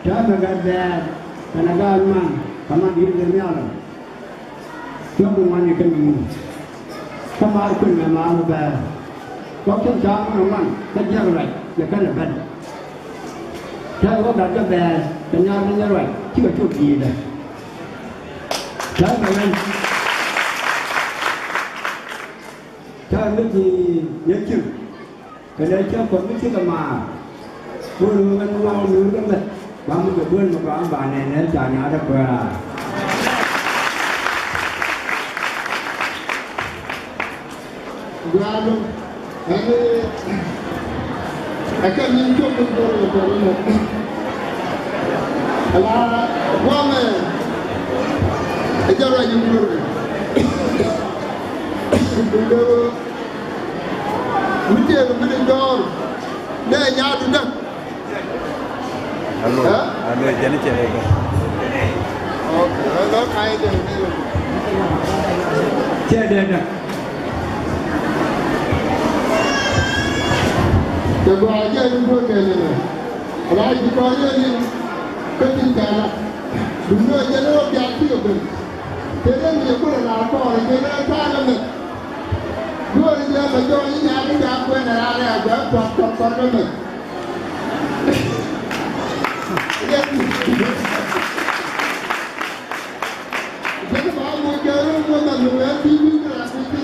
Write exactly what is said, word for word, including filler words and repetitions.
Täämɛ gat bɛɛr kɛnɛ gaat man kɛ man di̱t kɛ nhial. Cuɔ̱p bi ŋuan i̱ kɛn mi ŋun. Kä maar kuël mɛ maar mi bɛɛr. Kɔk cin ca̱a̱ŋ mi ŋuan kä jiäk ruac yɛ kɛn ɛ ben. Täämɛ wä gat kɛ bɛɛr kɛ nyaar ni nyɛ ruac cikɛ cop di̱i̱tdä. Täämɛ ɣän. Täämɛ mi ji̱ nyɛ cir. Kɛ nɛ cä kɔn mi cikɛ maar. Wur ɣän waŋ nuur kä mɛth. Ba mi kɛ duel mi gɔaa ba nɛn nɛ ca nyaat ɛ kuɛɛr. Gɔaa loŋ. Ɛn ɛ kɛ min cop in duel mi gɔaa mɛ. Ala guamɛ. Ɛ jɛ ruac in duel. Duel. Mi tëëk mi ni jɔɔr. Dee nyaatdu däk. Alo, alo, jɛn cɛ dee däk. Ok, alo, ka̱a̱c dee däk. Cɛ dee däk. Cɛ gɔaa jɛ ni duɔ̱ɔ̱r kɛɛl ɛmɛ. Ala ji̱ kɔn yɛ ni kä tin kɛɛl a. Duundɛ jɛ ni wä biak ti kɛ ben. Cɛ dee mi jɛ kulɛ la kɔɔr jɛ ni ta̱a̱ kɛ mɛ. Duɔ̱ɔ̱r in jɛ mɛ jɔɔc in nyaat in ca kuɛn ɛ raar ɛ a guɛ̈ɛ̈k pua̱t kɔn kɔn kä mɛ. Jɛn ba moc kɛ run wä mɛ mi wee ti wi̱i̱ mi raa ti ti